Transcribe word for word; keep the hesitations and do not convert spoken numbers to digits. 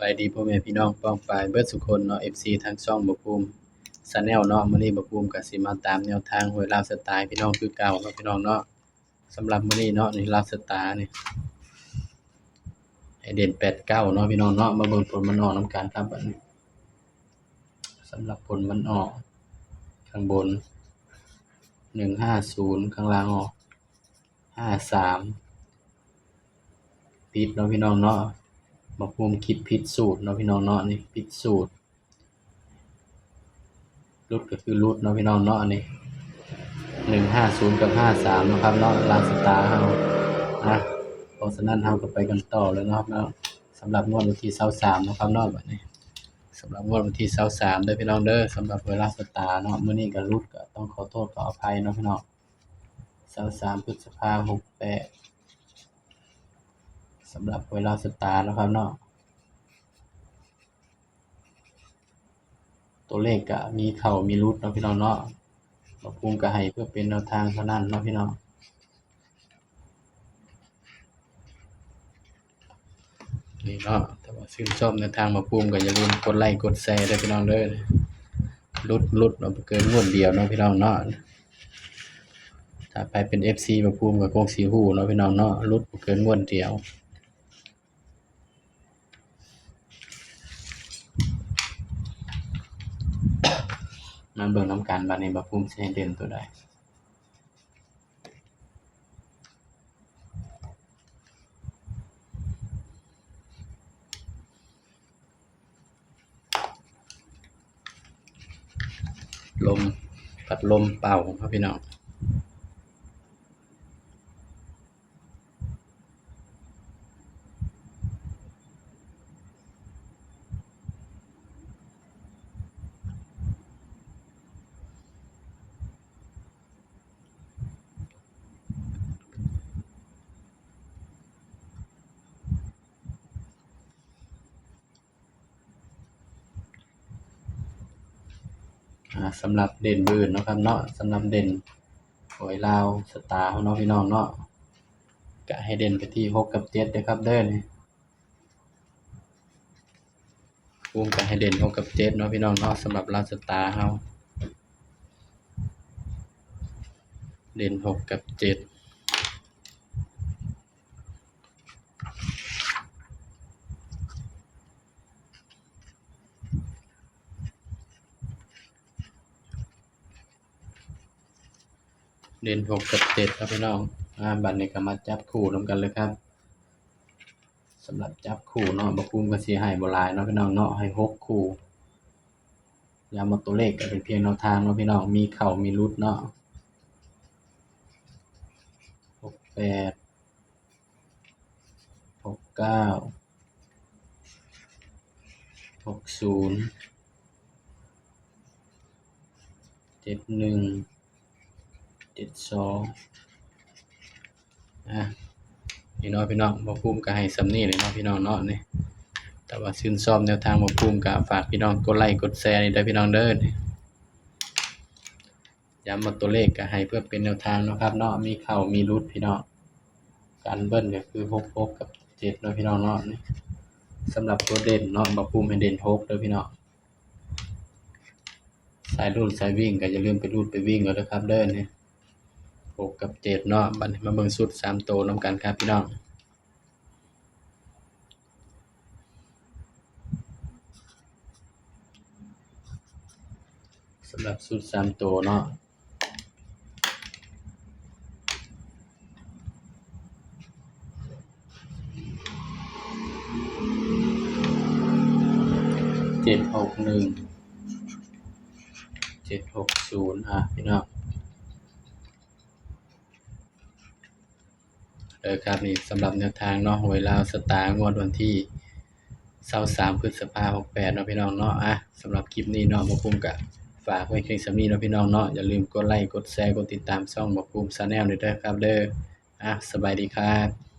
บายดีพ่อแม่พี่น้องป้องปายเบิดสุคนเนาะ เอฟซี ทางช่องบ่าวภูมิ Channel เนาะ มื้อนี้บ่าวภูมิก็สิมาตามแนวทางหวยลาวสตาร์ให้พี่น้องคือเก่าเนาะพี่น้องเนาะ สำหรับมื้อนี้เนาะ นี่ลาวสตาร์นี่ ให้เด่นแปดเก้าเนาะพี่น้องเนาะ มาเบิ่งผลมันออกนำกันครับบัดนี้ สำหรับผลมันออก ข้างบน หนึ่งห้าศูนย์ ข้างล่างออก ห้าสาม ผิดเนาะพี่น้องเนาะ บ่าวภูมิคิดผิดสูตรเนาะพี่น้องเนาะ นี่ผิดสูตร หลุดก็คือหลุดเนาะพี่น้องเนาะ อันนี้ หนึ่งห้าศูนย์ กับ ห้าสาม เนาะครับเนาะ ลาวสตาร์เฮา อ่ะ เพราะฉะนั้นเฮาก็ไปกันต่อเลยเนาะครับเนาะ สำหรับงวดวันที่ซาวสามเนาะครับเนาะ บัดนี้ สำหรับงวดวันที่ซาวสามเด้อพี่น้องเด้อ สำหรับหวยลาวสตาร์เนาะ มื้อนี้ก็หลุดก็ต้องขอโทษขออภัยเนาะพี่น้อง ซาวสาม พฤษภา หกแปด สำหรับหวยลาวสตาร์เนาะครับเนาะ ตัวเลขก็มีเข้ามีหลุดเนาะพี่น้องเนาะ บ่าวภูมิก็ให้เพื่อเป็นแนวทางเท่านั้นเนาะพี่น้อง นี่เนาะ ถ้าว่าชื่นชอบแนวทางบ่าวภูมิก็อย่าลืมกดไลค์กดแชร์เด้อพี่น้องเด้อ หลุด หลุดเนาะ บ่เกินงวดเดียวเนาะพี่น้องเนาะ ถ้าใครเป็น เอฟซี บ่าวภูมิก็คงสิฮู้เนาะพี่น้องเนาะ หลุดบ่เกินงวดเดียว มาเบิ่งนำกันบัดนี้บ่าวภูมิสิให้เด่นตัวใด ลม พัดลมเป่าครับพี่น้อง อ่า สำหรับเด่นมื้ออื่นเนาะครับเนาะ สำหรับเด่นหวยลาวสตาร์เฮาเนาะพี่น้องเนาะ ก็ให้เด่นไปที่หกกับเจ็ดเด้อครับเด้อ นี่ ภูมิก็ให้เด่นหกกับเจ็ดเนาะพี่น้องเนาะ สำหรับลาวสตาร์เฮา เด่นหกกับเจ็ด เด่นหกกับเจ็ดครับพี่น้อง อ่า บัดนี้ก็มาจับคู่นำกันเลยครับ สำหรับจับคู่เนาะ บ่าวภูมิก็สิให้บ่หลายเนาะพี่น้องเนาะ ให้หกคู่ ย้ำว่าตัวเลขก็เป็นเพียงแนวทางเนาะพี่น้อง มีเข้ามีหลุดเนาะ หกแปด หกเก้า หกศูนย์ เจ็ดหนึ่ง เจ็ดสอง อ่ะ นี่เนาะพี่น้อง บ่าวภูมิก็ให้ส่ำนี้เลยเนาะพี่น้องเนาะ นี่ ถ้าว่าชื่นชอบแนวทางบ่าวภูมิก็ฝากพี่น้องกดไลค์กดแชร์นี่เด้อพี่น้องเด้อ นี่ ย้ำว่าตัวเลขก็ให้เพื่อเป็นแนวทางเนาะครับเนาะ มีเข้ามีหลุดพี่น้อง กันเบิ้ลก็คือหกหกกับเจ็ดเนาะพี่น้องเนาะ นี่ สำหรับตัวเด่นเนาะ บ่าวภูมิให้เด่นหกเด้อพี่น้อง สายรูดสายวิ่งก็อย่าลืมไปรูดไปวิ่งเอาเด้อครับเด้อ นี่ หกกับเจ็ดเนาะ บัดนี้มาเบิ่งชุดสามตัวนำกันครับพี่น้อง สำหรับชุดสามตัวเนาะ เจ็ดหกหนึ่ง เจ็ดหกศูนย์ อ่ะพี่น้อง เออครับ นี่สำหรับแนวทางเนาะ หวยลาวสตาร์งวดวันที่ซาวสาม พฤษภา หกแปด เนาะพี่น้องเนาะ อ่ะ สำหรับคลิปนี้เนาะ บ่าวภูมิก็ฝากไว้เพียงส่ำนี้เนาะพี่น้องเนาะ อย่าลืมกดไลค์กดแชร์กดติดตามช่องบ่าวภูมิ Channel ด้วยเด้อครับเด้อ อ่ะ สบายดีครับ